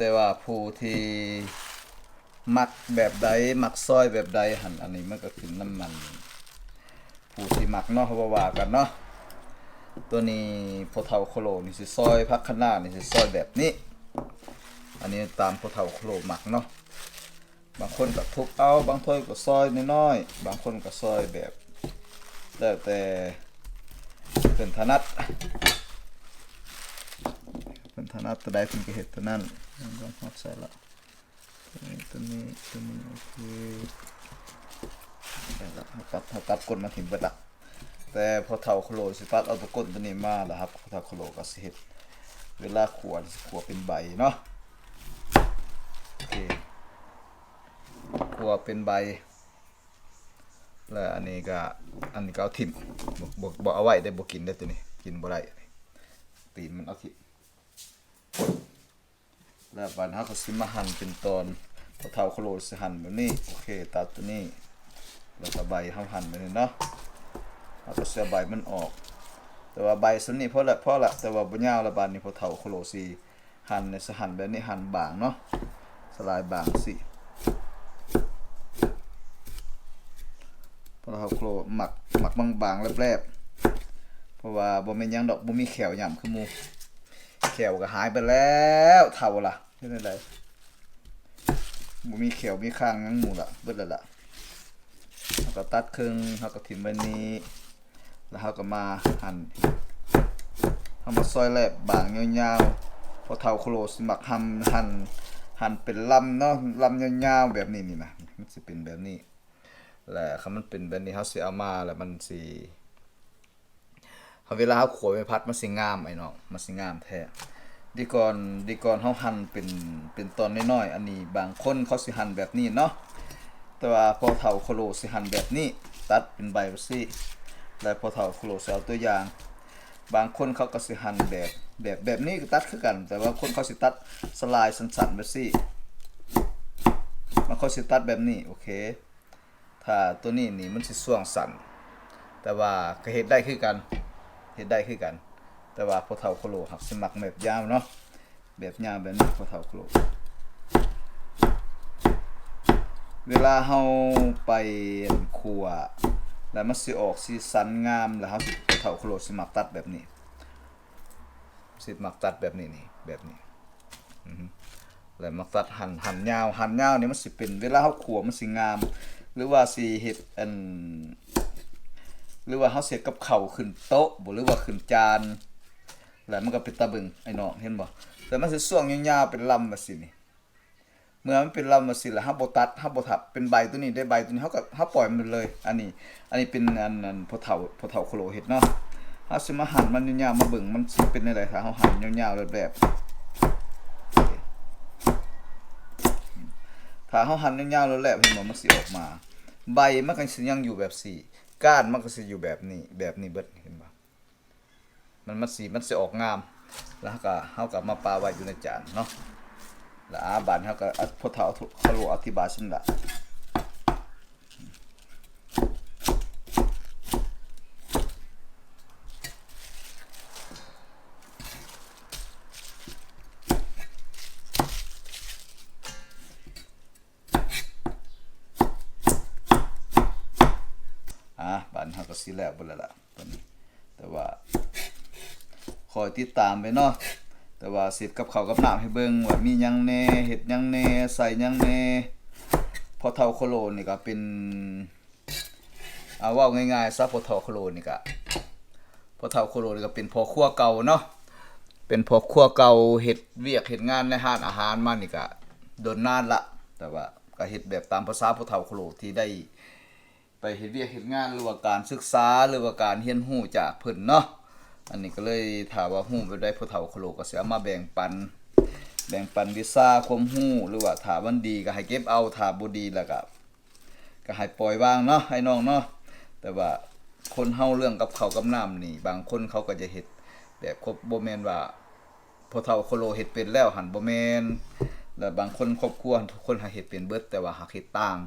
ແຕ່ວ່າຜູ້ທີ່ມັກແບບໃດ ມັກຊອຍແບບໃດຫັ້ນ ອັນນີ້ມັນກໍຂຶ້ນນຳມັນ ຜູ້ທີ່ມັກເນາະ ເຮົາບໍ່ວ່າກັນເນາະ. ຕົວນີ້ພໍ່ເຖົ້າໂຄໂລນີ້ຊິຊອຍ ຜັກຄະນ້ານີ້ຊິຊອຍແບບນີ້ ອັນນີ້ຕາມພໍ່ເຖົ້າໂຄໂລມັກເນາະ. ບາງຄົນກໍທຸບເອົາ ບາງຄົນກໍຊອຍນ້ອຍໆ ບາງຄົນກໍຊອຍແບບ ແລ້ວແຕ່ເພິ່ນຖະໜັດ ເພິ່ນຖະໜັດຕົວໃດເພິ່ນກໍເຮັດຕົວນັ້ນ. ຮອດໃສ່ລະ ຕົວນີ້ ຕົວນີ້ ໂອເຄ ແລ້ວເຮົາຕັດ ເຮົາຕັດກົ້ນມັນຖິ້ມເບິດລະ. ແຕ່ພໍ່ເຖົ້າໂຄໂລຊິຕັດເອົາແຕ່ກົ້ນຕົວນີ້ມາ ແລ້ວຄັບ ພໍ່ເຖົ້າໂຄໂລກໍຊິເຮັດ ເວລາຂົ້ວຊິຂົ້ວເປັນໃບເນາະ. ໂອເຄ ຂົ້ວເປັນໃບ ແລ້ວອັນນີ້ກໍ ອັນນີ້ກໍເອົາຖິ້ມ ບໍ່ ບໍ່ ບໍ່ເອົາໄວ້ເດ້ ບໍ່ກິນເດ້ ຕົວນີ້ກິນບໍ່ໄດ້ ຕີນມັນເອົາຖິ້ມ. ແລ້ວບາດເຮົາກໍຊິມາຫັ່ນເປັນຕອນ ພໍ່ເຖົ້າໂຄໂລຊິຫັ່ນແບບນີ້. ໂອເຄ ຕັດຕົວນີ້ ແລ້ວກໍໃບເຮົາຫັ່ນແບບນີ້ເນາະ ເຮົາກໍຊິເອົາໃບມັນອອກ. ແຕ່ວ່າໃບສ່ຳນີ້ພໍລະ ພໍລະ ແຕ່ວ່າບໍ່ຍາວລະ. ບາດນີ້ພໍ່ເຖົ້າໂຄໂລຊິ ຫັ່ນນີ້ ຊິຫັ່ນແບບນີ້ ຫັ່ນບາງເນາະ ສະລາຍບາງຊີ້. ເພາະວ່າເຮົາໂຄລ ມັກ ມັກບາງໆ ແຫຼບໆ ເພາະວ່າບໍ່ແມ່ນຫຍັງດອກ ບໍ່ມີແຂ້ວຫຍ້ຳຄືໝູ່ ແຂ້ວກໍຫາຍໄປແລ້ວ ເຖົ້າລະ ເຮັດແນວໃດ ບໍ່ມີແຂ້ວມີຄາງຫຍັງໝູ່ລະ ເບິດແລ້ວລະ. ເຮົາກໍຕັດເຄິ່ງ ເຮົາກໍຖິ້ມໄວ້ນີ້ ແລ້ວເຮົາກໍມາຫັ່ນ ເຮົາມາຊອຍແຫຼບບາງຍາວໆ ພໍ່ເຖົ້າໂຄໂລຊິມັກຫຳ ຫັ່ນ ຫັ່ນເປັນລຳເນາະ ລຳຍາວໆ ແບບນີ້ນີ້ນະ ມັນຊິເປັນແບບນີ້. ແລ້ວຄັນມັນເປັນແບບນີ້ ເຮົາຊິເອົາມາ ແລ້ວມັນຊິ ເຮົາ ເວລາເຮົາຂົ້ວໄປຜັດ ມັນຊິງາມ ໄອ້ນ້ອງ ມັນຊິງາມແທ້. ດີກ່ອນ ດີກ່ອນເຮົາຫັ່ນເປັນ ເປັນຕອນນ້ອຍໆ ອັນນີ້ບາງຄົນເຂົາຊິຫັ່ນແບບນີ້ເນາະ ແຕ່ວ່າພໍ່ເຖົ້າໂຄໂລຊິຫັ່ນແບບນີ້ ຕັດເປັນໃບແບບຊີ້ ແລະ ພໍ່ເຖົ້າໂຄໂລຊິເອົາຕົວຢ່າງ ບາງຄົນເຂົາກໍຊິຫັ່ນແບບ ແບບ ແບບນີ້ກໍຕັດຄືກັນ ແຕ່ບາງຄົນເຂົາຊິຕັດສະລາຍສັ້ນໆ ແບບຊີ້ ບາງຄົນຊິຕັດແບບນີ້ ໂອເຄ. ຖ້າຕົວນີ້ນີ້ມັນຊິຊ່ວງສັ້ນ ແຕ່ວ່າກໍເຮັດໄດ້ຄືກັນ ເຮັດໄດ້ຄືກັນ ແຕ່ວ່າພໍ່ເຖົ້າໂຄໂລຫາກຊິມັກແບບຍາວເນາະ ແບບຍາວແບບນີ້ ພໍ່ເຖົ້າໂຄໂລ. ເວລາເຮົາໄປ ອັ່ນ ຂົ້ວ ແລ້ວມັນຊິອອກສີສັນງາມ ແລ້ວເຮົາຊິ ພໍ່ເຖົ້າໂຄໂລຊິມັກຕັດແບບນີ້ ຊິມັກຕັດແບບນີ້ນີ້ ແບບນີ້ ອືຮຶ ແລ້ວມັກຕັດຫັ່ນ ຫັ່ນຍາວ ຫັ່ນຍາວນີ້ມັນຊິເປັນ ເວລາເຮົາຂົ້ວມັນຊິງາມ ຫຼືວ່າຊິເຮັດ ອັ່ນ ຫຼືວ່າເຮົາຊິເຮັດກັບເຂົ້າຂຶ້ນໂຕະບໍ ຫຼືວ່າຂຶ້ນຈານ ແລ້ວມັນກໍເປັນຕາເບິ່ງ ໄອ້ນ້ອງເຫັນບໍ່ ແຕ່ມັນຊິຊ່ວງຍາວໆ ເປັນລຳແບບຊີ້ນີ້. ເມື່ອມັນເປັນລຳແບບຊີ້ແລ້ວ ເຮົາບໍ່ຕັດ ເຮົາບໍ່ທັບ ເປັນໃບຕົວນີ້ເດ້ ໃບຕົວນີ້ ເຮົາກໍ ເຮົາປ່ອຍມັນເລີຍ. ອັນນີ້ ອັນນີ້ເປັນ ອັ່ນ ອັ່ນ ພໍ່ເຖົ້າ ພໍ່ເຖົ້າໂຄໂລເຮັດເນາະ ເຮົາຊິມາຫັ່ນມັນຍາວໆ ມາເບິ່ງມັນຊິເປັນແນວໃດ ຖ້າເຮົາຫັ່ນຍາວໆ ແຫຼບໆ ຖ້າເຮົາຫັ່ນຍາວໆ ແຫຼບໆ ເຫັນບໍ່ ມັນຊິອອກມາ ໃບມັນກໍຊິຍັງຢູ່ແບບຊີ້ ກ້ານມັນກໍຊິຢູ່ແບບນີ້ ແບບນີ້ເບິດ ເຫັນບໍ່ ມັນ ມັນຊິ ມັນຊິອອກງາມ ແລ້ວເຮົາກໍ ເຮົາກໍມາປະໄວ້ຢູ່ໃນຈານເນາະ ແລ້ວ ອາ ບາດນີ້ເຮົາກໍ ອາ ພໍ່ເຖົ້າໂຄໂລອະທິບາຍສ່ຳນີ້ລະ. ອາ ບາດນີ້ເຮົາກໍຊິແລ້ວເບິດແລ້ວລະ ຕອນນີ້ ແຕ່ວ່າ ຄອຍຕິດຕາມໄປເນາະ ແຕ່ວ່າຊິເຮັດກັບເຂົ້າກັບນ້ຳໃຫ້ເບິ່ງວ່າມີຫຍັງແດ່ ເຮັດຫຍັງແດ່ ໃສ່ຫຍັງແດ່. ພໍ່ເຖົ້າໂຄໂລນີ້ກໍເປັນ ເອົາເວົ້າງ່າຍໆຊະ ພໍ່ເຖົ້າໂຄໂລນີ້ກະ ພໍ່ເຖົ້າໂຄໂລນີ້ກະເປັນພໍ່ຄົວເກົ່າເນາະ ເປັນພໍ່ຄົວເກົ່າ ເຮັດວຽກເຮັດງານໃນຮ້ານອາຫານມານີ້ກະດົນນານລະ ແຕ່ວ່າກະເຮັດແບບຕາມພາສາພໍ່ເຖົ້າໂຄໂລທີ່ໄດ້ໄປເຮັດວຽກເຮັດງານ ຫຼືວ່າການສຶກສາ ຫຼືວ່າການຮຽນຮູ້ຈາກເພິ່ນເນາະ. ອັນນີ້ກະເລີຍ ຖ້າວ່າຮູ້ແບບໃດ ພໍ່ເຖົ້າໂຄໂລກະຊິເອົາມາແບ່ງປັນ ແບ່ງປັນວິຊາຄວາມຮູ້ ຫຼືວ່າຖ້າມັນດີກະໃຫ້ເກັບເອົາ ຖ້າບໍ່ດີລະກະ ກໍໃຫ້ປ່ອຍວາງເນາະ ອ້າຍນ້ອງເນາະ. ແຕ່ວ່າຄົນເຮົາເລື່ອງກັບເຂົ້າກັບນ້ຳນີ້ ບາງຄົນເຂົາກໍຈະເຮັດແບບຄົບ ບໍ່ແມ່ນວ່າພໍ່ເຖົ້າໂຄໂລເຮັດເປັນແລ້ວຫັ້ນ ບໍ່ແມ່ນ. ແລະບາງຄົນຄອບຄົວຫັ້ນ ທຸກຄົນຫາເຮັດເປັນເບິດ ແຕ່ວ່າຫາເຮັດຕ່າງ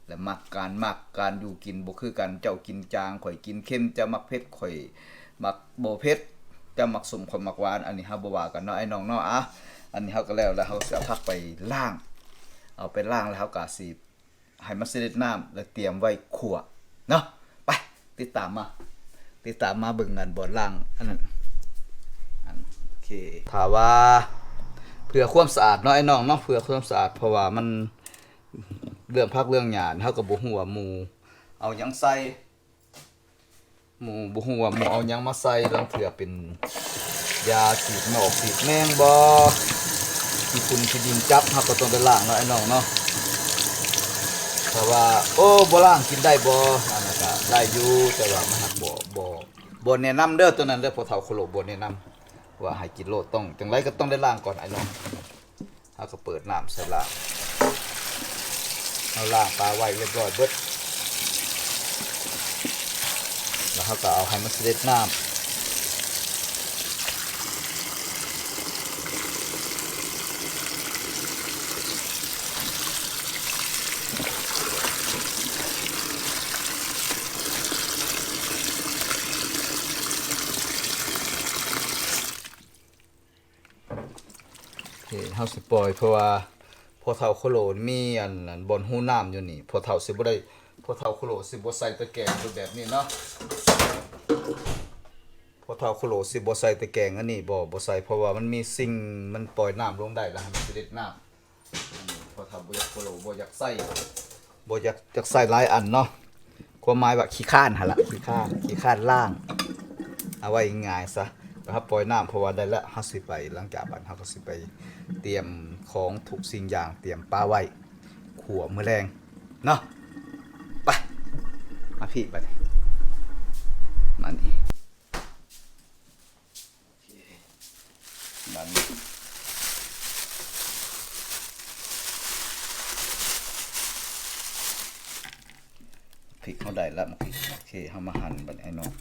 ແລະມັກການ ມັກການຢູ່ກິນບໍ່ຄືກັນ ເຈົ້າກິນຈາງ ຂ້ອຍກິນເຄັມ ເຈົ້າມັກເຜັດ ຂ້ອຍມັກບໍ່ເຜັດ ເຈົ້າມັກສົ້ມ ຂ້ອຍມັກຫວານ ອັນນີ້ເຮົາບໍ່ວ່າກັນເນາະ ອ້າຍນ້ອງເນາະ. ອາ ອັນນີ້ເຮົາກໍແລ້ວ ແລ້ວເຮົາຊິເອົາຜັກໄປລ້າງ ເອົາໄປລ້າງແລ້ວເຮົາກໍຊິໃຫ້ມັນສະເດັດນ້ຳ ແລ້ວຕຽມໄວ້ຂົ້ວເນາະ. ໄປ ຕິດຕາມມາ ຕິດຕາມມາເບິ່ງອັນບ່ອນລ້າງອັນນັ້ນ ອັນ ໂອເຄ ຖ້າວ່າເພື່ອຄວາມສະອາດເນາະ ໄອ້ນ້ອງເນາະ ເພື່ອຄວາມສະອາດ ເພາະວ່າມັນ ເລື່ອງຜັກເລື່ອງຫຍ້າ ເຮົາກໍບໍ່ຮູ້ວ່າໝູ່ເອົາຫຍັງໃສ່ ໝູ່ບໍ່ຮູ້ວ່າໝູ່ເອົາຫຍັງມາໃສ່ ລາງເທື່ອເປັນຢາສີດໜອກສີດແມງບໍ ຂີ້ຝຸ່ນຂີ້ດິນຈັບ ເຮົາກໍຕ້ອງໄດ້ລ້າງເນາະ ໄອ້ນ້ອງເນາະ. ຖ້າວ່າ ໂອ້ ບໍ່ລ້າງກິນໄດ້ບໍ ອັນນັ້ນກໍໄດ້ຢູ່ ແຕ່ວ່າມັນຫາກບໍ່ ບໍ່ ບໍ່ແນະນຳເດີ ໂຕນັ້ນເດີ ພໍ່ເຖົ້າໂຄໂລບໍ່ແນະນຳ ວ່າໃຫ້ກິນໂລດ ຕ້ອງ ຈັ່ງໃດກໍຕ້ອງໄດ້ລ້າງກ່ອນ ໄອ້ນ້ອງ. ເຮົາກໍເປີດນ້ຳໃສ່ລ້າງ ເຮົາລ້າງປາໄວ້ຮຽບຮ້ອຍເບິດ ແລ້ວເຮົາກໍເອົາໃຫ້ມັນສະເດັດນ້ຳ. ໂອເຄ ເຮົາຊິປ່ອຍ ເພາະວ່າພໍ່ເຖົ້າໂຄໂລມີອັນ ອັນບ່ອນຮູນ້ຳຢູ່ນີ້ ພໍ່ເຖົ້າຊິບໍ່ໄດ້ ພໍ່ເຖົ້າໂຄໂລຊິບໍ່ໃສ່ຕະແກງຢູ່ແບບນີ້ເນາະ. ພໍ່ເຖົ້າໂຄໂລຊິບໍ່ໃສ່ຕະແກງອັນນີ້ ບໍ່ ບໍ່ໃສ່ ເພາະວ່າມັນມີສິ່ງ ມັນປ່ອຍນ້ຳລົງໄດ້ ແລ້ວໃຫ້ມັນສະເດັດນ້ຳ. ອືມ ພໍ່ເຖົ້າບໍ່ຢາກໂຄໂລ ບໍ່ຢາກໃສ່ ບໍ່ຢາກ ຢາກໃສ່ຫຼາຍອັນເນາະ ຄວາມໝາຍວ່າຂີ້ຄ້ານຫັ້ນລະ ຂີ້ຄ້ານ ຂີ້ຄ້ານລ້າງ ເອົາໄວ້ງ່າຍໆຊະ ແລ້ວເຮົາປ່ອຍນ້ຳ ເພາະວ່າໄດ້ລະ ເຮົາຊິໄປ ຫຼັງຈາກບັດເຮົາກໍຊິໄປຕຽມຂອງທຸກສິ່ງຢ່າງ ຕຽມປາໄວ້ຂົ້ວມື້ແລງເນາະ. ໄປ ມາພີ້ບັດນີ້ ມານີ້. ບາດນີ້ພິກເຮົາໄດ້ລະ ມາພິກ ໂອເຄ ເຮົາມາຫັ່ນບັດນີ້ ອ້າຍນ້ອງ.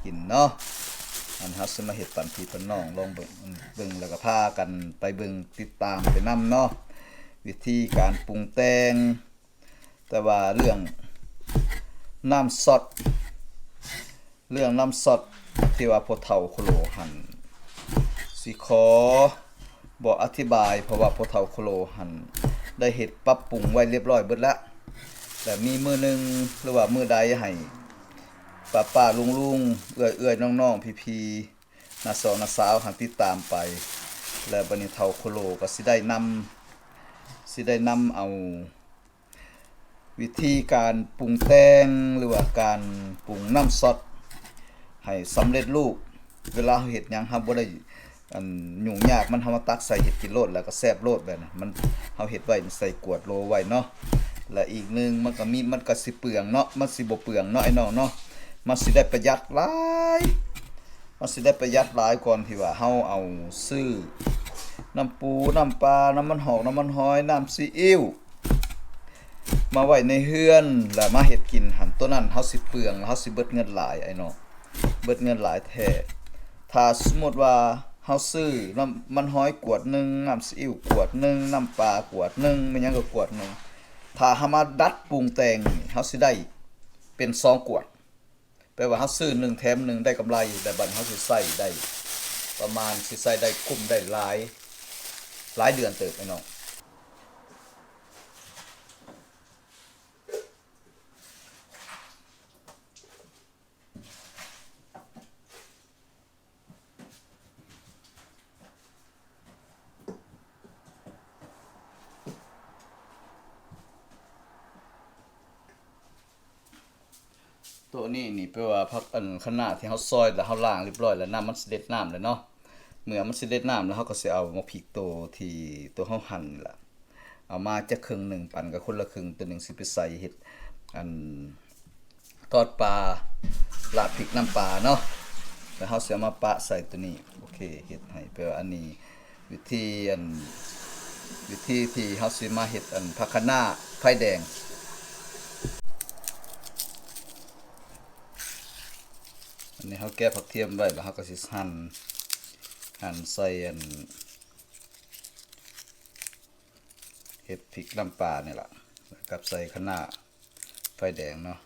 ກິນເນາະ ອັນເຮົາຊິມາເຮັດປັນພີ່ປັນນ້ອງລອງເບິ່ງ ເບິ່ງ ແລ້ວກໍພາກັນໄປເບິ່ງ ຕິດຕາມໄປນຳເນາະ ວິທີການປຸງແຕ່ງ. ແຕ່ວ່າເລື່ອງນ້ຳຊັອດ ເລື່ອງນ້ຳຊັອດທີ່ວ່າພໍ່ເຖົ້າໂຄໂລຫັ້ນ ຊິຂໍບໍ່ອະທິບາຍ ເພາະວ່າພໍ່ເຖົ້າໂຄໂລຫັ້ນໄດ້ເຮັດປັບປຸງໄວ້ລຽບຮ້ອຍເບິດລະ ແລະ ມີມື້ໜຶ່ງ ຫຼືວ່າມື້ໃດໃຫ້ປ້າໆລຸງໆ ເອື້ອຍໆນ້ອງໆ ພີ່ໆ ນ້າສອງນ້າສາວຫັ້ນຕິດຕາມໄປ ແລະ ບັດນີ້ເຖົ້າໂຄໂລກໍຊິໄດ້ນຳ ຊິໄດ້ນຳເອົາ ວິທີການປຸງແຕ່ງ ຫຼືວ່າການປຸງນ້ຳຊັອດໃຫ້ສຳເລັດຮູບ. ເວລາເຮົາເຮັດຫຍັງ ເຮົາບໍ່ໄດ້ ອັນ ຫຍຸ້ງຍາກມັນ ເຮົາມາຕັກໃສ່ເຮັດກິນໂລດ ແລ້ວກໍແຊບໂລດ ແບບນັ້ນ ມັນ ເຮົາເຮັດໄວ້ໃສ່ກວດໂລໄວ້ເນາະ. ແລະ ອີກໜຶ່ງ ມັນກໍມີ ມັນກໍຊິເປືອງເນາະ ມັນຊິບໍ່ເປືອງເນາະ ໄອ້ນ້ອງເນາະ ມັນຊິໄດ້ປະຢັດຫຼາຍ ມັນຊິໄດ້ປະຢັດຫຼາຍກວ່າທີ່ວ່າເຮົາເອົາຊື້ນ້ຳປູ ນ້ຳປາ ນ້ຳມັນຫອກ ນ້ຳມັນຫອຍ ນ້ຳຊີອິ້ວ ມາໄວ້ໃນເຮືອນ ແລ້ວມາເຮັດກິນຫັ້ນ ໂຕນັ້ນເຮົາຊິເປືອງ ເຮົາຊິເບິດເງິນຫຼາຍ ອ້າຍນ້ອງ ເບິດເງິນຫຼາຍແທ້. ຖ້າສົມມຸດວ່າເຮົາຊື້ນ້ຳມັນຫອຍກວດໜຶ່ງ ນ້ຳຊີອິ້ວກວດໜຶ່ງ ນ້ຳປາກວດໜຶ່ງ ແມ່ນຫຍັງກໍກວດໜຶ່ງ ຖ້າເຮົາມາດັດປຸງແຕ່ງນີ້ ເຮົາຊິໄດ້ເປັນສອງກວດ. ແປວ່າເຮົາຊື້ໜຶ່ງແຖມໜຶ່ງໄດ້ກຳໄລ ແລ້ວບັດເຮົາຊິໃຊ້ໄດ້ປະມານ ຊິໃຊ້ໄດ້ກຸ້ມໄດ້ຫຼາຍ ຫຼາຍເດືອນເຕີບ ອ້າຍນ້ອງ. ໂຕະນີ້ນີ້ແປວ່າຜັກ ອັນ ຄະນ້າທີ່ເຮົາຊອຍ ແລ້ວເຮົາລ້າງຮຽບຮ້ອຍ ແລ້ວນ້ຳມັນສະເດັດນ້ຳແລ້ວເນາະ. ເມື່ອມັນສະເດັດນ້ຳແລ້ວ ເຮົາກໍຊິເອົາໝາກພິກໂຕທີ່ ໂຕເຮົາຫັ່ນນີ້ລະ ເອົາມາຈັກເຄິ່ງໜຶ່ງ ປັນກັນຄົນລະເຄິ່ງ ໂຕໜຶ່ງຊິໄປໃສ່ເຮັດ ອັນ ທອດປາ ລາດພິກນ້ຳປາເນາະ ແລ້ວເຮົາຊິເອົາມາປະໃສ່ໂຕນີ້. ໂອເຄ ເຮັດໃຫ້ ແປວ່າອັນນີ້ ວິທີ ອັນ ວິທີທີ່ເຮົາຊິມາເຮັດ ອັນ ຜັກຄະນ້າໄຟແດງ. ນີ້ເຮົາແກະຜັກທຽມໄວ້ ແລ້ວເຮົາກໍຊິຫັ່ນ ຫັ່ນໃສ່ອັນ ເຮັດພິກນ້ຳປານີ້ລະ ກັບໃສ່ຄະນ້າໄຟແດງເນາະ.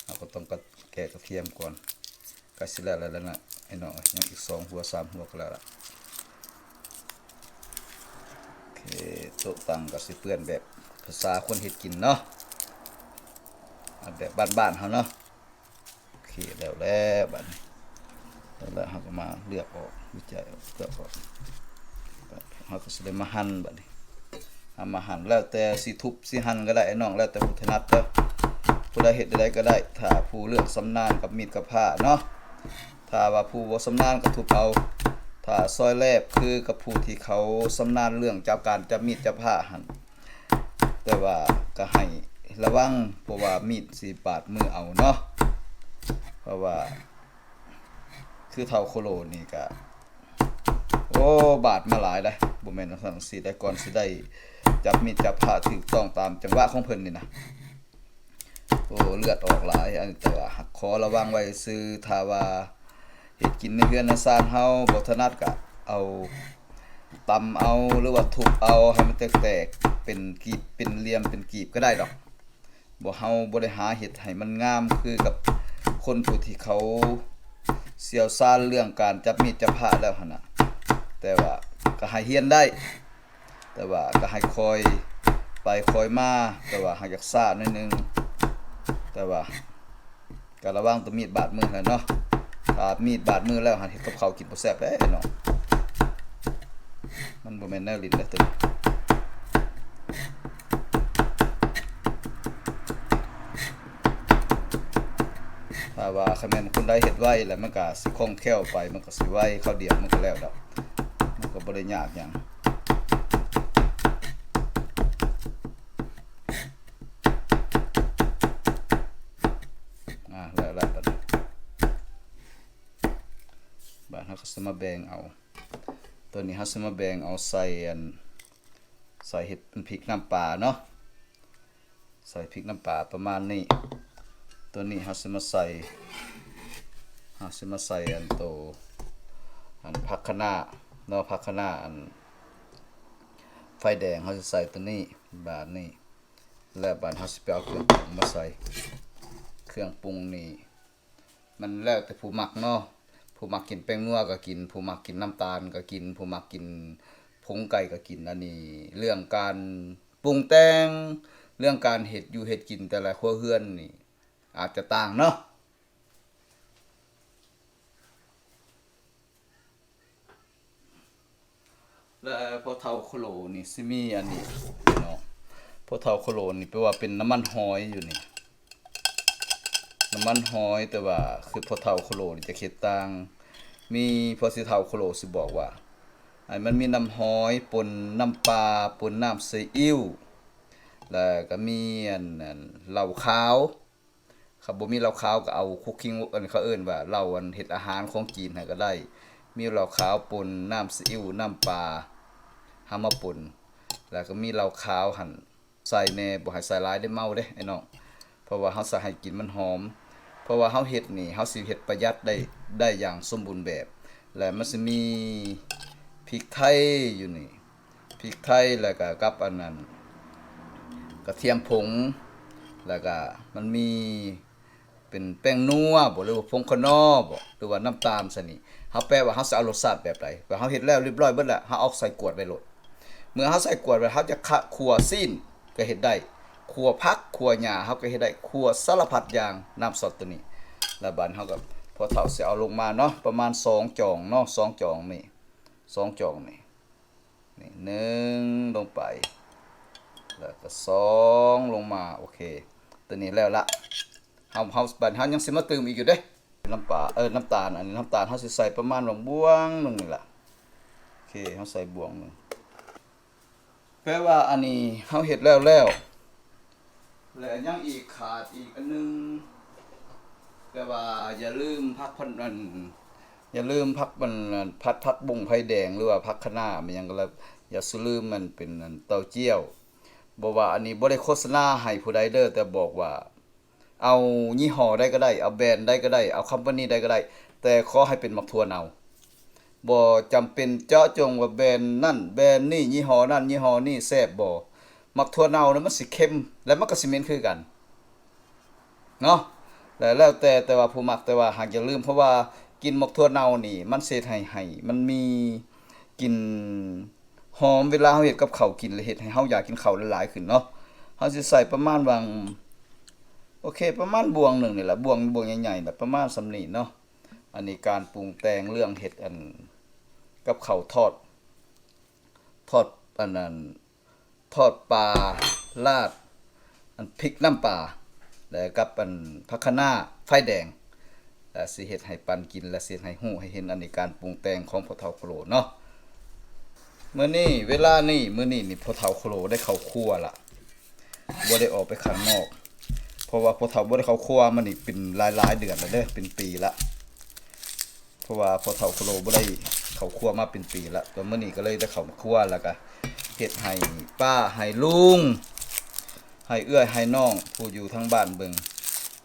ເຮົາກໍຕ້ອງກະ ແກະກະທຽມກ່ອນ. ໃກ້ຊິແລ້ວແລ້ວນະ ພີ່ນ້ອງເອີຍ ຍັງອີກສອງຫົວສາມຫົວກໍແລ້ວລະ. ໂອເຄ ໂຕະຕັ່ງກໍຊິເປື້ອນແບບພາສາຄົນເຮັດກິນເນາະ ເອົາແບບບ້ານໆເຮົາເນາະ. ໂອເຄ ແລ້ວແລ້ວບາດນີ້ ແລ້ວເຮົາກໍມາເລືອກອອກ ວິໄຈເລືອກອອກ ເຮົາກໍຊິໄດ້ມາຫັ່ນບາດນີ້. ເອົາມາຫັ່ນ ແລ້ວແຕ່ຊິທຸບຊິຫັ່ນກໍໄດ້ ອ້າຍນ້ອງ ແລ້ວແຕ່ຜູ້ຖະໜັດເດີ ຜູ້ໃດເຮັດແນວໃດກໍໄດ້ ຖ້າຜູ້ເລື່ອງຊຳນານກັບມີດກັບພ້າເນາະ. ຖ້າວ່າຜູ້ບໍ່ຊຳນານກໍທຸບເອົາ ຖ້າຊອຍແລບຄືກັບຜູ້ທີ່ເຂົາຊຳນານເລື່ອງຈັບ ການຈັບມີດຈັບພ້າຫັ້ນ. ແຕ່ວ່າກໍໃຫ້ລະວັງ ເພາະວ່າມີດຊິບາດມືເອົາເນາະ ເພາະວ່າ ຄືເຖົ້າໂຄໂລນີ້ກະ ໂອ້ ບາດມາຫຼາຍເດ້ ບໍ່ແມ່ນວ່າຊັ້ນຊິໄດ້ ກ່ອນຊິໄດ້ຈັບມີດຈັບພ້າຖືກຕ້ອງຕາມຈັງຫວະຂອງເພິ່ນນີ້ນະ ໂອ້ ເລືອດອອກຫຼາຍ. ອັນນີ້ແຕ່ວ່າຂໍລະວັງໄວ້ຊື່ ຖ້າວ່າເຮັດກິນໃນເຮືອນໃນຊານເຮົາບໍ່ຖະໜັດກະເອົາ ຕຳເອົາ ຫຼືວ່າທຸບເອົາໃຫ້ມັນແຕກໆ ເປັນກີບ ເປັນຫຼ່ຽມ ເປັນກີບກໍໄດ້ດອກ. ບໍ່ ເຮົາບໍ່ໄດ້ຫາເຮັດໃຫ້ມັນງາມຄືກັບຄົນຜູ້ທີ່ເຂົາຊ່ຽວຊານເລື່ອງການຈັບມີດຈັບພ້າແລ້ວຫັ້ນນະ. ແຕ່ວ່າກໍໃຫ້ຮຽນໄດ້ ແຕ່ວ່າກໍໃຫ້ຄ່ອຍໄປຄ່ອຍມາ ແຕ່ວ່າຫາກຢາກຊ້າໜ້ອຍໜຶ່ງ ແຕ່ວ່າ ກະລະວັງແຕ່ມີດບາດມືຫັ້ນແຫຼະເນາະ. ຖ້າມີດບາດມືແລ້ວຫັ້ນ ເຮັດກັບເຂົ້າກິນບໍ່ແຊບເດ້ເນາະ. ມັນບໍ່ແມ່ນແນວຫຼິ້ນເດ້ໂຕນີ້. ຖ້າວ່າຄັນແມ່ນຄົນໃດເຮັດໄວແລ້ວ ມັນກະຊິຄ່ອງແຄ້ວໄປ ມັນກະຊິໄວ ຄາວດຽວມັນກະແລ້ວດອກ ມັນກະບໍ່ໄດ້ຍາກຫຍັງ. ອ່າ ແລ້ວ ແລ້ວບາດນີ້ ບາດເຮົາກໍຊິມາແບ່ງເອົາ ໂຕນີ້ເຮົາຊິມາແບ່ງເອົາໃສ່ອັນ ໃສ່ເຮັດເປັນພິກນ້ຳປາເນາະ ໃສ່ພິກນ້ຳປາປະມານນີ້. ໂຕນີ້ເຮົາຊິມາໃສ່ ເຮົາຊິມາໃສ່ອັນໂຕ ອັນຜັກຄະນ້າເນາະ ຜັກຄະນ້າອັນໄຟແດງ ເຮົາຊິໃສ່ໂຕນີ້ ບາດນີ້ ແລ້ວບາດເຮົາຊິໄປເອົາເຄື່ອງປຸງມາໃສ່. ເຄື່ອງປຸງນີ້ ມັນແລ້ວແຕ່ຜູ້ມັກເນາະ ຜູ້ມັກກິນແປ້ງນົວກໍກິນ ຜູ້ມັກກິນນ້ຳຕານກໍກິນ ຜູ້ມັກກິນຜົງໄກ່ກໍກິນ. ອັນນີ້ເລື່ອງການປຸງແຕ່ງ ເລື່ອງການເຮັດຢູ່ເຮັດກິນແຕ່ລະຄົວເຮືອນນີ້ອາດຈະຕ່າງເນາະ. ແລະ ພໍ່ເຖົ້າໂຄໂລນີ້ຊິມີອັນນີ້ເນາະ ພໍ່ເຖົ້າໂຄໂລນີ້ແປວ່າເປັນນ້ຳມັນຫອຍຢູ່ນີ້ ນ້ຳມັນຫອຍ ແຕ່ວ່າຄືພໍ່ເຖົ້າໂຄໂລນີ້ຈະເຮັດຕ່າງ ມີພໍ່ຊິເຖົ້າໂຄໂລຊິບອກວ່າ ໃຫ້ມັນມີນ້ຳຫອຍ ປົນນ້ຳປາ ປົນນ້ຳຊີອິ້ວ ແລ້ວກໍມີອັນ ອັນເຫຼົ້າຂາວ. ຄັນບໍ່ມີເຫຼົ້າຂາວກໍເອົາຄຸກຄິງ ອັນ ເຂົາເອີ້ນວ່າເຫຼົ້າອັນເຮັດອາຫານຂອງຈີນຫັ້ນກໍໄດ້ ມີເຫຼົ້າຂາວປົນນ້ຳຊີອິ້ວ ນ້ຳປາ ເຮົາມາປົນ ແລ້ວກໍມີເຫຼົ້າຂາວຫັ້ນໃສ່ແດ່ ບໍ່ໃຫ້ໃສ່ຫຼາຍເດ້ ເມົາເດ້ອ້າຍນ້ອງ ເພາະວ່າເຮົາຊິໃຫ້ກິ່ນມັນຫອມ ເພາະວ່າເຮົາເຮັດນີ້ ເຮົາຊິເຮັດປະຢັດໄດ້ ໄດ້ຢ່າງສົມບູນແບບ ແລະ ມັນຊິມີພິກໄທຢູ່ນີ້ ພິກໄທ ແລ້ວກະກັບອັນນັ້ນ ກະທຽມຜົງ ແລ້ວກະມັນມີເປັນແປ້ງນົວບໍ ຫຼືວ່າຜົງຂະໜໍ່ບໍ ຫຼືວ່ານ້ຳຕານຊະນີ້ ເຮົາແປວ່າເຮົາຊິເອົາລົດຊາດແບບໃດ ວ່າເຮົາເຮັດແລ້ວລຽບຮ້ອຍເບິດແລ້ວ ເຮົາເອົາໃສ່ກວດໄວ້ໂລດ ເມື່ອເຮົາໃສ່ກວດໄວ້ ເຮົາຈະຂະ ຂົ້ວຊີ້ນກໍເຮັດໄດ້ ຂົ້ວຜັກ ຂົ້ວຫຍ້າ ເຮົາກໍເຮັດໄດ້ ຂົ້ວສາລະພັດຢ່າງ ນ້ຳຊອດໂຕນີ້ ແລ້ວບາດເຮົາກໍ ພໍ່ເຖົ້າຊິເອົາລົງມາເນາະ ປະມານສອງຈອງເນາະ ສອງຈອງນີ້ ສອງຈອງນີ້ ນີ້ໜຶ່ງລົງໄປ ແລ້ວກໍສອງລົງມາ ໂອເຄ ໂຕນີ້ແລ້ວລະ ເຮົາ ເຮົາ ບາດເຮົາຍັງຊິມາຕື່ມອີກຢູ່ເດ້ ນ້ຳປາ ເອີ ນ້ຳຕານ ອັນນີ້ນ້ຳຕານເຮົາຊິໃສ່ປະມານບ່ວງໜຶ່ງນີ້ລະ ໂອເຄ ເຮົາໃສ່ບ່ວງໜຶ່ງ ແປວ່າອັນນີ້ເຮົາເຮັດແລ້ວແລ້ວ ແລະ ຍັງອີກ ຂາດອີກອັນໜຶ່ງ ແຕ່ວ່າຢ່າລືມຜັກ ອັນ ຢ່າລືມຜັກ ອັນ ຜັດຜັກບົ້ງໄຟແດງ ຫຼືວ່າຜັກຄະນ້າ ແມ່ນຫຍັງກໍແລ້ວ ຢ່າສູ່ລືມ ມັນເປັນ ອັນ ເຕົ້າຈ້ຽວ ບໍ່ວ່າ ອັນນີ້ບໍ່ໄດ້ໂຄສະນາໃຫ້ຜູ້ໃດເດີ ແຕ່ບອກວ່າ ເອົາຍີ່ຫໍ້ໃດກໍໄດ້, ເອົາແບຣນໃດກໍໄດ້, ເອົາຄອມພານີໃດກໍໄດ້, ແຕ່ຂໍໃຫ້ເປັນໝາກຖົ່ວເນົ່າ. ບໍ່ຈຳເປັນເຈາະຈົງວ່າແບຣນນັ້ນແບຣນນີ້, ຍີ່ຫໍ້ນັ້ນຍີ່ຫໍ້ນີ້ແຊບບໍ່. ໝາກຖົ່ວເນົ່ານະ ມັນຊິເຄັມ ແລະ ມັນກໍຊິເໝັນຄືກັນເນາະ. ແລະ ແລ້ວແຕ່ ແຕ່ວ່າຜູ້ມັກ, ແຕ່ວ່າຫາກຢ່າລືມ, ເພາະວ່າກິ່ນໝາກຖົ່ວເນົ່ານີ້ ມັນຊິເຮັດໃຫ້ ໃຫ້ມັນມີກິ່ນຫອມ ເວລາເຮົາເຮັດກັບເຂົ້າກິນ ແລະ ເຮັດໃຫ້ເຮົາຢາກກິນເຂົ້າຫຼາຍໆຂຶ້ນເນາະ. ເຮົາຊິໃສ່ປະມານວ່າ ໂອເຄ ປະມານບ່ວງໜຶ່ງນີ້ແຫຼະ, ບ່ວງ ບ່ວງໃຫຍ່ໆແຫຼະ, ປະມານສ່ຳນີ້ເນາະ. ອັນນີ້ການປຸງແຕ່ງເລື່ອງເຮັດ ອັນ ກັບເຂົ້າທອດ ທອດ ອັນນັ້ນ ທອດປາລາດ ອັນ ພິກນ້ຳປາ ແລະ ກັບ ອັນ ຜັກຄະນ້າໄຟແດງ ແລະ ຊິເຮັດໃຫ້ປັນກິນ ແລະ ຊິເຮັດໃຫ້ຮູ້ໃຫ້ເຫັນ. ອັນນີ້ການປຸງແຕ່ງຂອງພໍ່ເຖົ້າໂຄໂລເນາະ. ມື້ນີ້ ເວລານີ້ ມື້ນີ້ນີ້ ພໍ່ເຖົ້າໂຄໂລໄດ້ເຂົ້າຄົວລະ, ບໍ່ໄດ້ອອກໄປຂ້າງນອກ ເພາະວ່າພໍ່ເຖົ້າບໍ່ໄດ້ເຂົ້າຄົວມານີ້ເປັນຫຼາຍໆເດືອນແລ້ວເດີ້, ເປັນປີລະ. ເພາະວ່າພໍ່ເຖົ້າໂຄໂລບໍ່ໄດ້ເຂົ້າຄົວມາເປັນປີລະ, ແຕ່ມື້ນີ້ກໍເລີຍໄດ້ເຂົ້າຄົວ ແລ້ວກໍເຮັດໃຫ້ປ້າ ໃຫ້ລຸງ ໃຫ້ເອື້ອຍ ໃຫ້ນ້ອງຜູ້ຢູ່ທາງບ້ານເບິ່ງ.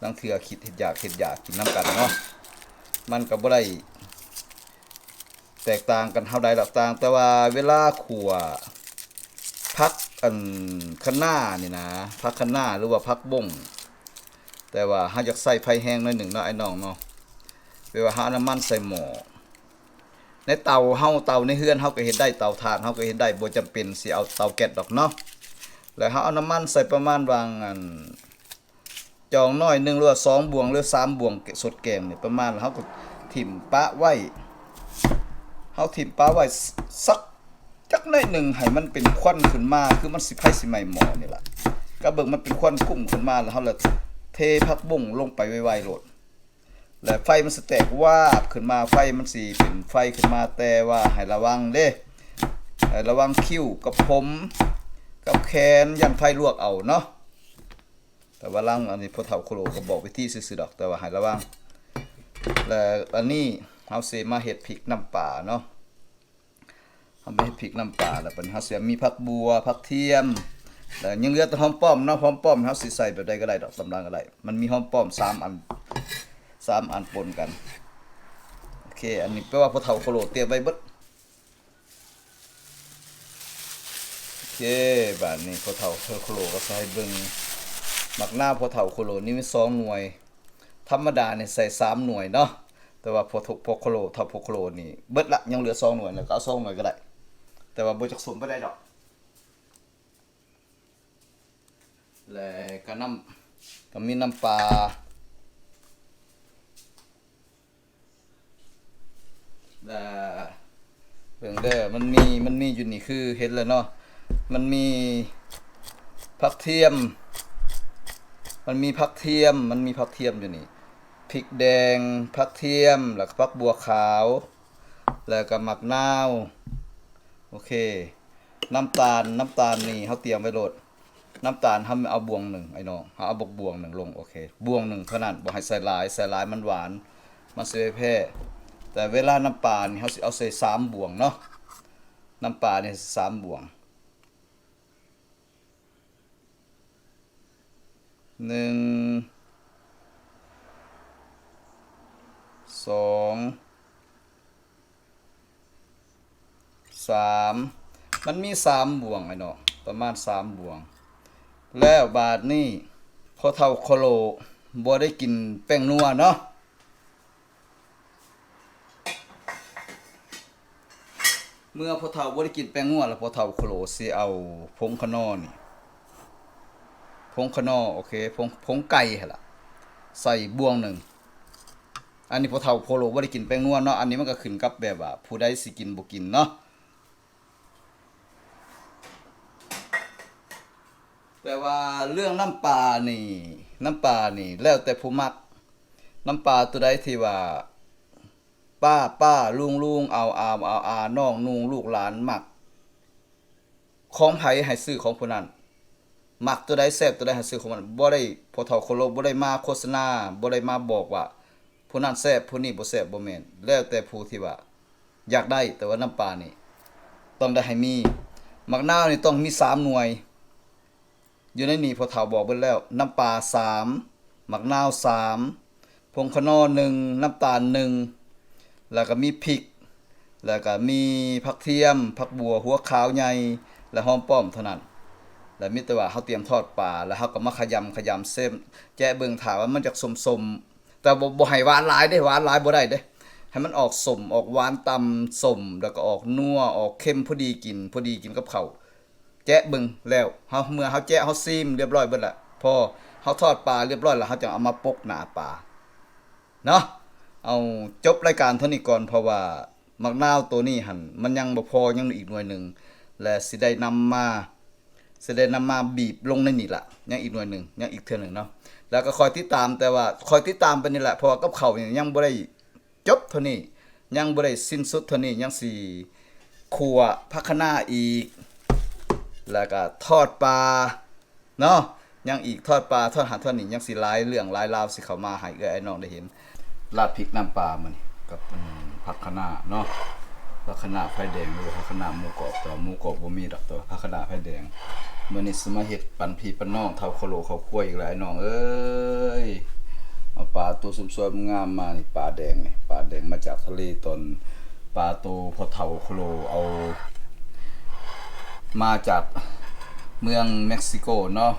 ລາງເທື່ອຄິດເຮັດຢາກ ເຮັດຢາກກິນນຳກັນເນາະ, ມັນກໍບໍ່ໄດ້ແຕກຕ່າງກັນເທົ່າໃດດອກ, ຕ່າງແຕ່ວ່າເວລາຂົ້ວຜັກ ອັນ ຄະນ້ານີ້ນະ, ຜັກຄະນ້າ ຫຼືວ່າຜັກບົ້ງ ແຕ່ວ່າເຮົາຢາກໃຊ້ໄຟແຮງໜ້ອຍໜຶ່ງເນາະ ອ້າຍນ້ອງເນາະ. ແບບວ່າເຮົາເອົານ້ຳມັນໃສ່ໝໍ້ ໃນເຕົາເຮົາ, ເຕົາໃນເຮືອນເຮົາກໍເຮັດໄດ້, ເຕົາຖ່ານເຮົາກໍເຮັດໄດ້, ບໍ່ຈຳເປັນຊິເອົາເຕົາແກັສດອກເນາະ. ແລ້ວເຮົາເອົານ້ຳມັນໃສ່ປະມານວ່າງ ອັນ ຈອງໜ້ອຍໜຶ່ງ ຫຼືວ່າສອງບ່ວງ ຫຼືສາມບ່ວງ ສົດແກງນີ້ປະມານ, ແລ້ວເຮົາກໍຖິ້ມປະໄວ້, ເຮົາຖິ້ມປະໄວ້ ສ- ສັກ ຈັກໜ້ອຍໜຶ່ງໃຫ້ມັນເປັນຄວັນຂຶ້ນມາ ຄືມັນຊິ ໄຟຊິໄໝ້ໝໍ້ນີ້ລະ. ກໍເບິ່ງມັນເປັນຄວັນຄຸ້ມຂຶ້ນມາ ແລ້ວເຮົາລະເທຜັກບຸ້ງລົງໄປໄວໆໂລດ ແລະ ໄຟມັນຊິແຕກວາບຂຶ້ນມາ, ໄຟມັນຊິເປັນໄຟຂຶ້ນມາ, ແຕ່ວ່າໃຫ້ລະວັງເດ້, ໃຫ້ລະວັງຄິ້ວກັບຜົມກັບແຂນ ຢ້ານໄຟລວກເອົາເນາະ. ແຕ່ວ່າຫຼັງອັນນີ້ພໍ່ເຖົ້າໂຄໂລກໍບອກວິທີຊື່ໆດອກ, ແຕ່ວ່າໃຫ້ລະວັງ. ແລະ ອັນນີ້ເຮົາຊິມາເຮັດພິກນ້ຳປາເນາະ. ເຮົາມາເຮັດພິກນ້ຳປາ ແລ້ວບັດນີ້ເຮົາຊິມີຜັກບົ່ວ, ຜັກທຽມ ແລ້ວຍັງເຫຼືອແຕ່ຫອມປ້ອມເນາະ. ຫອມປ້ອມເຮົາຊິໃສ່ແບບໃດກໍໄດ້ດອກ, ຕຳລັງກໍໄດ້, ມັນມີຫອມປ້ອມສາມອັນ, ສາມອັນປົນກັນ. ໂອເຄ ອັນນີ້ແປວ່າພໍ່ເຖົ້າໂຄໂລຕຽມໄວ້ເບິດ. ໂອເຄ ບາດນີ້ພໍ່ເຖົ້າໂຄໂລກໍໃສ່ເບິ່ງ. ໝາກນາວພໍ່ເຖົ້າໂຄໂລນີ້ມີສອງໜ່ວຍ, ທຳມະດານີ້ໃສ່ສາມໜ່ວຍເນາະ, ແຕ່ວ່າພໍ່ ພໍ່ໂຄໂລ ເຖົ້າພໍ່ໂຄໂລນີ້ເບິດລະ, ຍັງເຫຼືອສອງໜ່ວຍ, ແລ້ວກໍເອົາສອງໜ່ວຍກໍໄດ້, ແຕ່ວ່າບໍ່ຈັກສົມປານໃດດອກ. ແລະກະນ້ຳ ກະມີນ້ຳປາ ແລະເບິ່ງເດີ ມັນມີ ມັນມີຢູ່ນີ້ ຄືເຫັນແລ້ວເນາະ, ມັນມີຜັກທຽມ ມັນມີຜັກທຽມ ມັນມີຜັກທຽມຢູ່ນີ້, ພິກແດງ, ຜັກທຽມ ແລ້ວກະຜັກບົ່ວຂາວ ແລ້ວກະໝາກນາວ. ໂອເຄ ນ້ຳຕານ ນ້ຳຕານນີ້ເຮົາຕຽມໄວ້ໂລດ. ນ້ຳຕານເຮົາເອົາບ່ວງໜຶ່ງ ອ້າຍນ້ອງ, ເຮົາເອົາບັກບ່ວງໜຶ່ງລົງ. ໂອເຄ ບ່ວງໜຶ່ງເທົ່ານັ້ນ, ບໍ່ໃຫ້ໃສ່ຫຼາຍ, ໃສ່ຫຼາຍມັນຫວານ ມັນຊິໄປແພ້. ແຕ່ເວລານ້ຳປານີ້ ເຮົາຊິເອົາໃສ່ສາມບ່ວງເນາະ, ນ້ຳປານີ້ໃສ່ສາມບ່ວງ. ໜຶ່ງ ສອງ ສາມ ມັນມີສາມບ່ວງ ອ້າຍນ້ອງ, ປະມານສາມບ່ວງ. ແລ້ວບາດນີ້ພໍ່ເຖົ້າໂຄໂລບໍ່ໄດ້ກິນແປ້ງນົວເນາະ. ເມື່ອພໍ່ເຖົ້າບໍ່ໄດ້ກິນແປ້ງນົວແລ້ວ, ພໍ່ເຖົ້າໂຄໂລຊິເອົາຜົງຂະໜໍ່ນີ້, ຜົງຂະໜໍ່ ໂອເຄ ຜົງ ຜົງໄກ່ຫັ້ນລະ ໃສ່ບ່ວງໜຶ່ງ. ອັນນີ້ພໍ່ເຖົ້າໂຄໂລບໍ່ໄດ້ກິນແປ້ງນົວເນາະ, ອັນນີ້ມັນກໍຂຶ້ນກັບແບບວ່າຜູ້ໃດຊິກິນບໍ່ກິນເນາະ. ແຕ່ວ່າເລື່ອງນ້ຳປານີ້ ນ້ຳປານີ້ແລ້ວແຕ່ຜູ້ມັກ. ນ້ຳປາຕົວໃດທີ່ວ່າປ້າ ປ້າ ລຸງ ລຸງ ອາວ ອາວ ອາວ ອາ ນ້ອງ ນຸ່ງ ລູກຫຼານມັກ, ຂອງໃຜໃຫ້ຊື້ຂອງຜູ້ນັ້ນ, ມັກຕົວໃດແຊບຕົວໃດໃຫ້ຊື້ຂອງມັນ. ບໍ່ໄດ້ ພໍ່ເຖົ້າໂຄໂລບໍ່ໄດ້ມາໂຄສະນາ, ບໍ່ໄດ້ມາບອກວ່າຜູ້ນັ້ນແຊບ ຜູ້ນີ້ບໍ່ແຊບ, ບໍ່ແມ່ນ, ແລ້ວແຕ່ຜູ້ທີ່ວ່າ ຢາກໄດ້, ແຕ່ວ່ານ້ຳປານີ້ຕ້ອງໄດ້ໃຫ້ມີ. ໝາກນາວນີ້ຕ້ອງມີສາມໜ່ວຍ, ຢູ່ໃນນີ້ພໍ່ເຖົ້າບອກເບິດແລ້ວ. ນ້ຳປາສາມ, ໝາກນາວສາມ, ຜົງຂະໜໍ່ໜຶ່ງ, ນ້ຳຕານໜຶ່ງ, ແລ້ວກໍມີພິກ, ແລ້ວກໍມີຜັກທຽມ, ຜັກບົ່ວຫົວຂາວໃຫຍ່ ແລະ ຫອມປ້ອມເທົ່ານັ້ນ. ແລ້ວມີແຕ່ວ່າເຮົາຕຽມທອດປາ ແລ້ວເຮົາກໍມາຂະຢຳຂະຢຳເສັ້ນ ແຈະເບິ່ງ ຖ້າວ່າມັນຢາກສົ້ມໆ ແຕ່ບໍ່ ບໍ່ໃຫ້ຫວານຫຼາຍເດ້, ຫວານຫຼາຍບໍ່ໄດ້ເດ້. ໃຫ້ມັນອອກສົ້ມ ອອກຫວານຕ່ຳສົ້ມ ແລ້ວກໍອອກນົວ ອອກເຄັມ ພໍດີກິນ ພໍດີກິນກັບເຂົ້າ. ແຈະເບິ່ງແລ້ວ ເຮົາ ເມື່ອເຮົາແຈະ ເຮົາຊີມລຽບຮ້ອຍເບິດລະ ພໍເຮົາທອດປາລຽບຮ້ອຍລະ ເຮົາຈັ່ງເອົາມາປົກໜ້າປາເນາະ. ເອົາ ຈົບລາຍການເທົ່ານີ້ກ່ອນ ເພາະວ່າໝາກນາວໂຕນີ້ຫັ້ນ ມັນຍັງບໍ່ພໍ ຍັງອີກໜ່ວຍໜຶ່ງ ແລະ ຊິໄດ້ນຳມາ ຊິໄດ້ນຳມາບີບລົງໃນນີ້ລະ ຍັງອີກໜ່ວຍໜຶ່ງ ຍັງອີກເທື່ອໜຶ່ງເນາະ. ແລ້ວກໍຄອຍຕິດຕາມ ແຕ່ວ່າຄອຍຕິດຕາມໄປນີ້ແຫຼະ ເພາະວ່າກັບເຂົ້ານີ້ຍັງບໍ່ໄດ້ ຈົບເທົ່ານີ້ ຍັງບໍ່ໄດ້ສິ້ນສຸດເທົ່ານີ້ ຍັງຊິຂົ້ວຜັກຄະນ້າອີກ ແລ້ວກະທອດປາເນາະ ຍັງອີກ ທອດປາ ທອດຫັ້ນທອດນີ້ ຍັງຊິຫຼາຍເລື່ອງຫຼາຍລາວ ຊິເຂົ້າມາໃຫ້ເອື້ອຍອ້າຍນ້ອງໄດ້ເຫັນ. ລາດພິກນ້ຳປາມື້ນີ້ກັບ ອືມ ຜັກຄະນ້າເນາະ ຜັກຄະນ້າໄຟແດງ ຫຼືວ່າຜັກຄະນ້າໝູກອບ ແຕ່ວ່າໝູກອບບໍ່ມີດອກ ແຕ່ວ່າຜັກຄະນ້າໄຟແດງ. ມື້ນີ້ຊິມາເຮັດປັນພີ່ປັນນ້ອງ ເຖົ້າຄະໂຫຼເຂົ້າຄົວອີກແລ້ວ ອ້າຍນ້ອງເອີຍ. ເອົາປາໂຕສວຍໆງາມໆມານີ້ ປາແດງນີ້ ປາແດງມາຈາກທະເລ ຕອນປາໂຕພໍ່ເຖົ້າຄະໂຫຼເອົາມາຈາກເມືອງເມັກຊິໂກເນາະ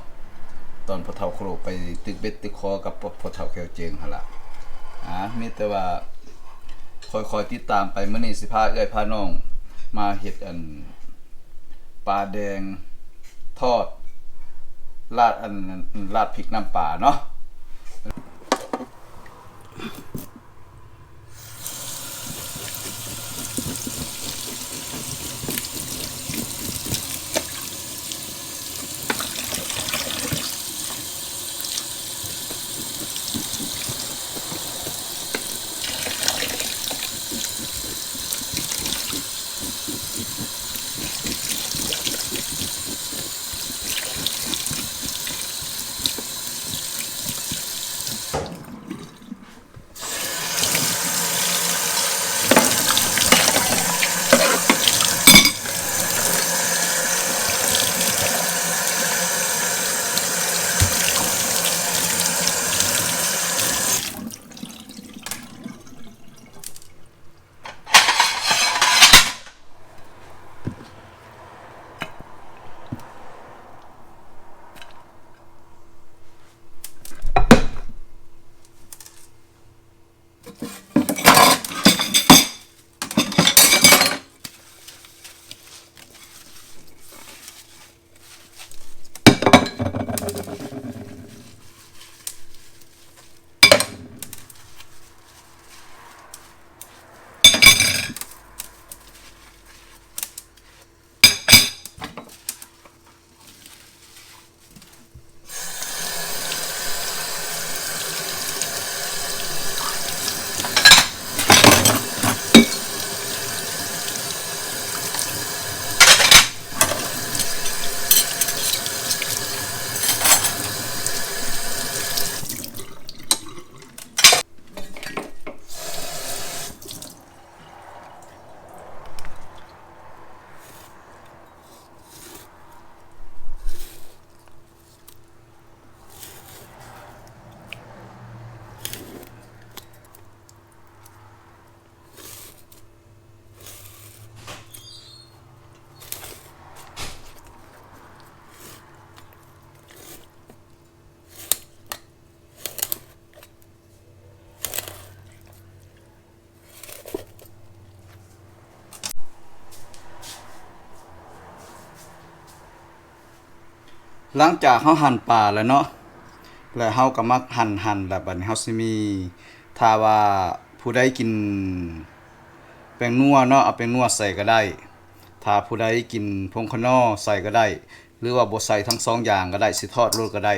ຕອນພໍ່ເຖົ້າຄະໂຫຼໄປຕຶກເບັດຕຶກຄໍກັບພວກພໍ່ເຖົ້າແຂ້ວເຈີງຫັ້ນລະ. ອາ ມີແຕ່ວ່າຄ່ອຍໆຕິດຕາມໄປ. ມື້ນີ້ຊິພາເອື້ອຍພານ້ອງມາເຮັດ ອັນ ປາແດງທອດ ລາດ ອັນ ລາດພິກນ້ຳປາເນາະ. ຫຼັງຈາກເຮົາຫັ່ນປາແລ້ວເນາະ ແລ້ວເຮົາກໍມາຫັ່ນໆ ແລ້ວບັດນີ້ເຮົາຊິມີ ຖ້າວ່າຜູ້ໃດກິນແປ້ງນົວເນາະ ເອົາແປ້ງນົວໃສ່ກໍໄດ້, ຖ້າຜູ້ໃດກິນຜົງຂະໜໍ່ໃສ່ກໍໄດ້ ຫຼືວ່າບໍ່ໃສ່ທັງສອງຢ່າງກໍໄດ້ ຊິທອດໂລດກໍໄດ້.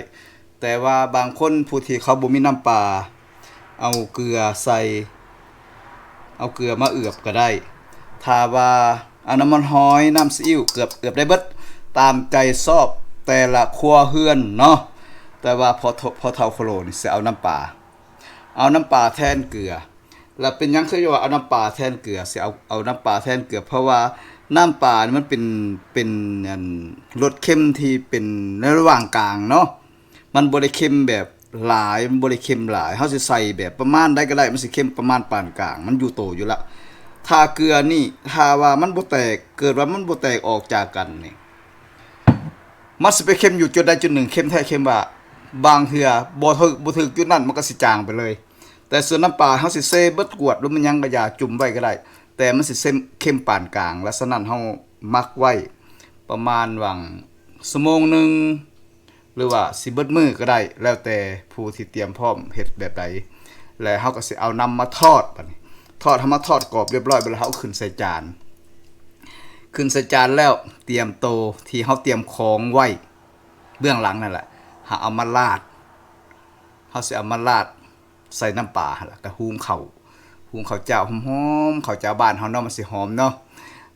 ແຕ່ວ່າບາງຄົນຜູ້ທີ່ເຂົາບໍ່ມີນ້ຳປາ ເອົາເກືອໃສ່ ເອົາເກືອມາເອືອບກໍໄດ້. ຖ້າວ່າເອົານ້ຳມັນຫອຍ ນ້ຳຊີອິ້ວ ເກືອບ ເອືອບໄດ້ເບິດ ຕາມໃຈຊອບແຕ່ລະຄົວເຮືອນເນາະ. ແຕ່ວ່າພໍ່ ພໍ່ເຖົ້າໂຄໂລນີ້ຊິເອົານ້ຳປາ ເອົານ້ຳປາແທນເກືອ. ແລ້ວເປັນຫຍັງຄືວ່າເອົານ້ຳປາແທນເກືອ ຊິເອົາ ເອົານ້ຳປາແທນເກືອ? ເພາະວ່ານ້ຳປານີ້ມັນເປັນ ເປັນ ອັນ ລົດເຄັມທີ່ເປັນໃນລະຫວ່າງກາງເນາະ ມັນບໍ່ໄດ້ເຄັມແບບ ຫຼາຍ ມັນບໍ່ໄດ້ເຄັມຫຼາຍ. ເຮົາຊິໃສ່ແບບປະມານໃດກໍໄດ້ ມັນຊິເຄັມປະມານປານກາງ ມັນຢູ່ໂຕຢູ່ລະ. ຖ້າເກືອນີ້ ຖ້າວ່າມັນບໍ່ແຕກ ເກີດວ່າມັນບໍ່ແຕກອອກຈາກກັນນີ້ ມັນຊິໄປເຄັມຢູ່ຈຸດໃດຈຸດໜຶ່ງ ເຄັມແທ້ເຄັມວ່າ ບາງເທື່ອບໍ່ຖືກ ບໍ່ຖືກຈຸດນັ້ນ ມັນກໍຊິຈາງໄປເລີຍ. ແຕ່ສ່ວນນ້ຳປາ ເຮົາຊິເຊເບິດກວດ ຫຼືມັນຫຍັງກໍຢ່າ ຈຸ່ມໄວ້ກໍໄດ້ ແຕ່ມັນຊິເຄັມປານກາງ. ລະສະນັ້ນ ເຮົາໝັກໄວ້ປະມານຫວ່າງຊົ່ວໂມງໜຶ່ງ ຫຼືວ່າຊິເບິດມື້ກໍໄດ້ ແລ້ວແຕ່ຜູ້ທີ່ຕຽມພ້ອມເຮັດແບບໃດ. ແລະເຮົາກໍຊິເອົານຳມາທອດ. ບັດນີ້ທອດ ເຮົາມາທອດກອບຮຽບຮ້ອຍ ບັດນີ້ເຮົາເອົາຂຶ້ນໃສ່ຈານ ຂຶ້ນໃສ່ຈານແລ້ວ ຕຽມໂຕທີ່ເຮົາຕຽມຂອງໄວ້ເບື້ອງຫຼັງນັ້ນແຫຼະ ເຮົາເອົາມາລາດ ເຮົາຊິເອົາມາລາດໃສ່ນ້ຳປາ ແລ້ວກໍຫຸງເຂົ້າ ຫຸງເຂົ້າເຈົ້າຫອມໆ ເຂົ້າເຈົ້າບ້ານເຮົາເນາະ ມັນຊິຫອມເນາະ.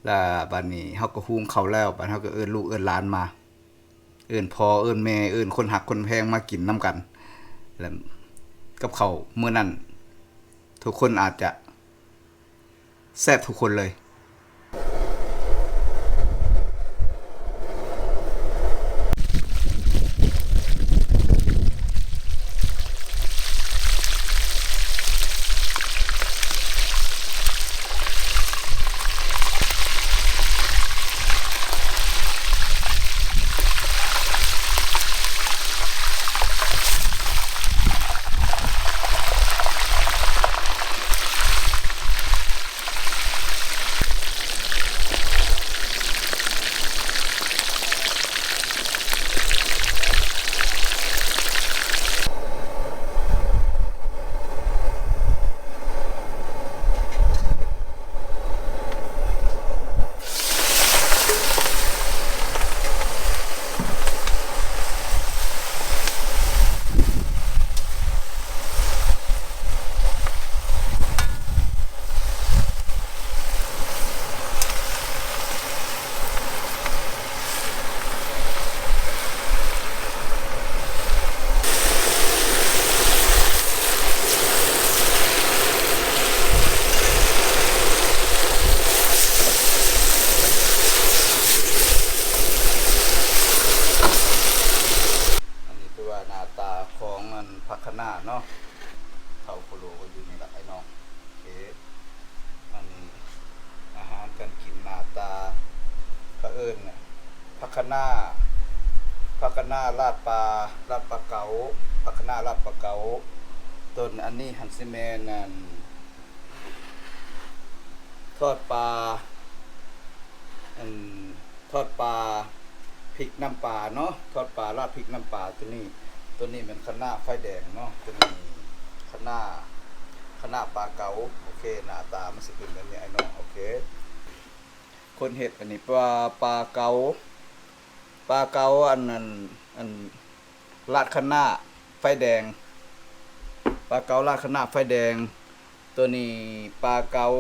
ແລ້ວບັດນີ້ເຮົາກໍຫຸງເຂົ້າແລ້ວ ບັດເຮົາກໍເອີ້ນລູກເອີ້ນຫຼານມາ ເອີ້ນພໍ່ເອີ້ນແມ່ ເອີ້ນຄົນຮັກຄົນແພງມາກິນນຳກັນ. ແລະກັບເຂົ້າມື້ນັ້ນ ທຸກຄົນອາດຈະແຊບທຸກຄົນເລີຍ. ອັນນີ້ຄືວ່າໜ້າຕາຂອງອັນຜັກຄະນ້າເນາະ ເຖົ້າໂຄໂລກໍຢູ່ນີ້ລະໄອ້ນ້ອງ. ໂອເຄ ອັນນີ້ອາຫານການກິນໜ້າຕາ ເຂົາເອີ້ນຜັກຄະນ້າ ຜັກຄະນ້າລາດປາ ລາດປາເກົາ ຜັກຄະນ້າລາດປາເກົາ. ຕົວອັນນີ້ຫັ້ນຊິແມ່ນອັນ ທອດປາ ອັນ ທອດປາພິກນ້ຳປາເນາະ ທອດປາລາດພິກນ້ຳປາ. ຕົວນີ້ ຕົວນີ້ແມ່ນຄະນ້າໄຟແດງເນາະ ຕົວນີ້ຄະນ້າ ຄະນ້າປາເກົາ. ໂອເຄ ໜ້າຕາມັນຊິເປັນແບບນີ້ໄອ້ນ້ອງ. ໂອເຄ ຄົນເຮັດອັນນີ້ປາ ປາເກົາ ປາເກົາ ອັນນັ້ນ ອັນ ລາດຄະນ້າໄຟແດງ ປາເກົາລາດຄະນ້າໄຟແດງ. ຕົວນີ້ປາເກົາ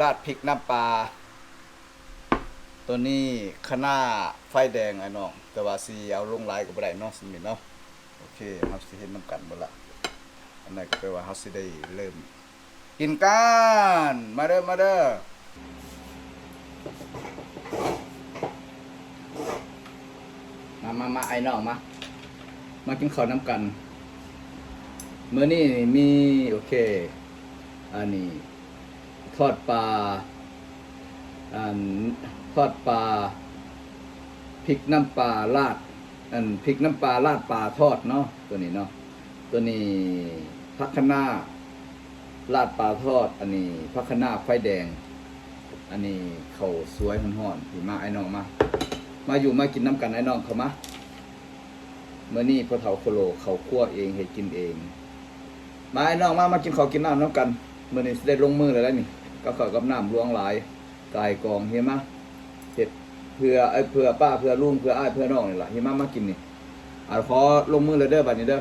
ລາດພິກນ້ຳປາ. ຕົວນີ້ຄະນ້າໄຟແດງໄອ້ນ້ອງ ແຕ່ວ່າຊິເອົາລົງຫຼາຍກໍບໍ່ໄດ້ເນາະ ຊັ້ນນີ້ເນາະ. ໂອເຄ ເຮົາຊິເຮັດນຳກັນເບິດລະ. ອັນນັ້ນກໍແປວ່າເຮົາຊິໄດ້ເລີ່ມ ກິນກັນ ມາເດີ ມາເດີ ມາ ມາ ມາ ໄອ້ນ້ອງມາ ມາກິນເຂົ້ານຳກັນ. ມື້ນີ້ມີ ໂອເຄ ອັນນີ້ທອດປາ ອັນ ທອດປາ ພິກນ້ຳປາລາດ ອັນ ພິກນ້ຳປາລາດປາທອດເນາະ ຕົວນີ້ເນາະ. ຕົວນີ້ຜັກຄະນ້າລາດປາທອດ ອັນນີ້ຜັກຄະນ້າໄຟແດງ ອັນນີ້ເຂົ້າສວຍຮ້ອນໆ. ພີ່ມາໄອ້ນ້ອງມາ ມາຢູ່ມາກິນນຳກັນ ໄອ້ນ້ອງເຂົ້າມາ. ມື້ນີ້ພໍ່ເຖົ້າໂຄໂລເຂົ້າຄົວເອງ ເຮັດກິນເອງ. ມາໄອ້ນ້ອງມາ ມາກິນເຂົ້າກິນນ້ຳນຳກັນ. ມື້ນີ້ຊິໄດ້ລົງມືແລ້ວໄດ໋ນີ້ ກັບເຂົ້າກັບນ້ຳຫຼວງຫຼາຍ ກາຍກອງ. ເຮັດມາ ເຮັດເພື່ອ ເອີ ເພື່ອປ້າ ເພື່ອລຸງ ເພື່ອອ້າຍ ເພື່ອນ້ອງນີ້ລະ. ເຮັດມາ ມາກິນນີ້. ອາ ຂໍລົງມືແລ້ວເດີ ບາດນີ້ເດີ.